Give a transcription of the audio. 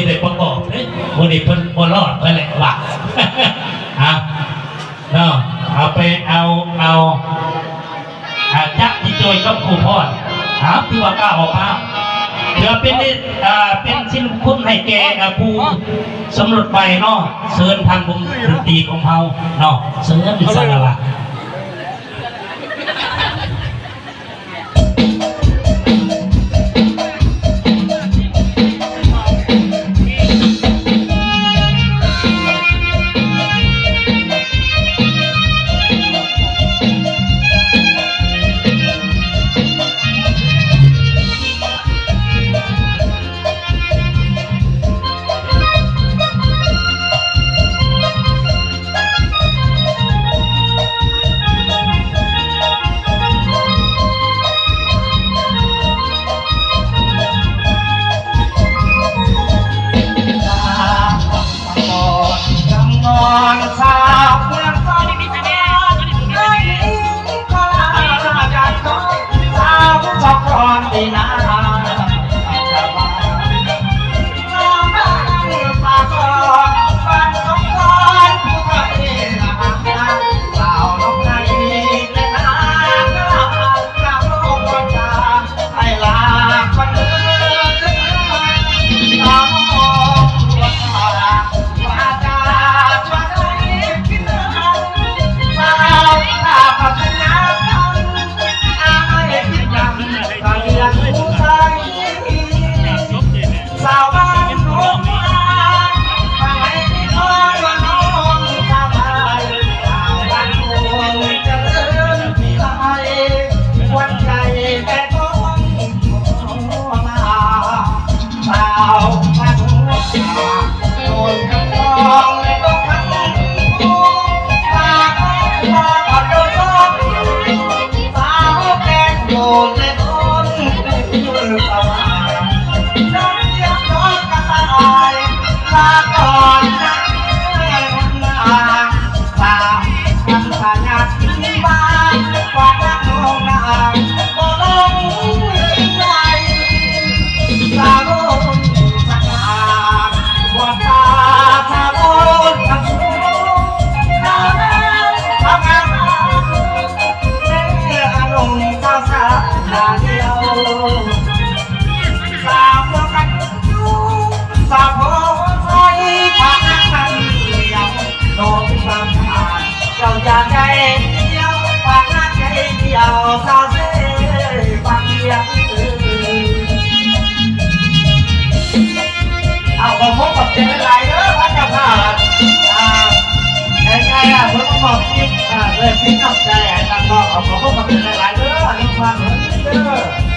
ໄປປະກອບເດ້ ມື້ນີ້ເພິ່ນບໍ່ລອດເພິ່ນແຫຼະວ່າ ເອົາເນາະ ເອົາໄປ ເອົາ ເອົາ ອາ ຈັກຊິຈ່ອຍກັບຄູພອນ ເອົາ ຖືວ່າກ້າອອກມາ ເພື່ອເປັນ ເປັນສິລິມຸງຄຸນໃຫ້ແກ່ ອາ ຜູ້ສຳລົດໃໝ່ເນາະ ເຊີນທາງວົງດົນຕີຂອງເຮົາເນາະ ເຊີນສາລະລະ. ເອົາ ຂໍຂອບໃຈຫຼາຍໆເດີ ພະເຈົ້າພາບ ອ່າ ໃຫ້ ໃຫ້ ອ່າ ເພິ່ນມາມອບສິດ ອ່າ ດ້ວຍສິດນ້ຳໃຈໃຫ້ນຳເນາະ ເອົາ ຂໍຂອບໃຈຫຼາຍໆເດີ ອະນຸພາບເພິ່ນເດີ.